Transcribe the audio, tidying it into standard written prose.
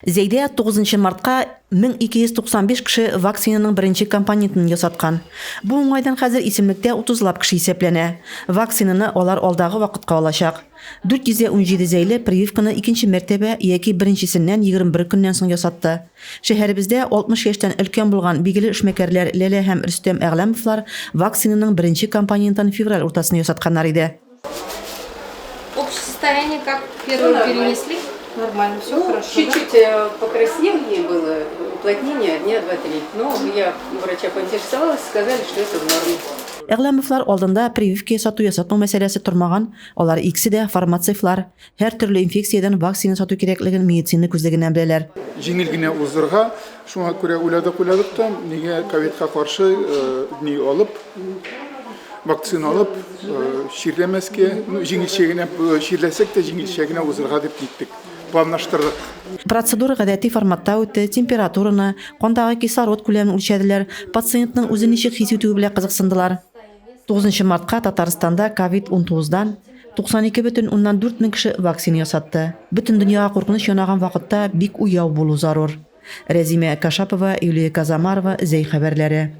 Зәйдә 9 мартка 1295 кеше вакцинаның беренче компонентын ясаткан. Бу уңайдан хәзер исемлектә утызлап кеше исәпләнә. Вакцинаны алар алдагы вакытка алачак. 417 зәйле прививканы икенче мәртәбә яки беренчесеннән 21 көннән соң ясатты. Шәһәребездә 60 яшьтән өлкән булган билгеле эшмәкәрләр Ләлә һәм Рөстәм Әгъләмовлар вакцинаның беренче компонентын февраль уртасында ясатканнар иде. Общее состояние как первую Всё нормально. перенесли? Нормально, все Ну, хорошо. чуть-чуть покраснение было, уплотнение дня два-три. Но я у врача поинтересовалась, сказали, что это в норме. Әгъләмовлар алдында прививка ясату-ясатмау мәсьәләсе тормаган, алар икесе дә фармацевтлар, һәртөрле инфекциядән вакцина сату кирәклеген медицина күзлегеннән беләләр. Җиңел генә уздырырга, шуңа күрә уйладык-уйладык та, нигә ковидка каршы ни алып, Вакцина алып, чирләмәскә, ну, җиңелчә генә, чирләсәк тә җиңелчә генә узырга дип киттек, планлаштырдык. Процедура гадәти форматта үтте, температураны, кандагы кислород күләмен үлчәделәр, пациентның үзен ничек хис итүе белән кызыксындылар. 9 мартка Татарстанда ковид-19 дан 92,4 мең кеше вакцина ясатты. Бөтен дөньяга куркыныч янаган вакытта бик уяу булу зарур. Рәзимә Кашапова, Юлия Казамарова, Зәй хәбәрләре.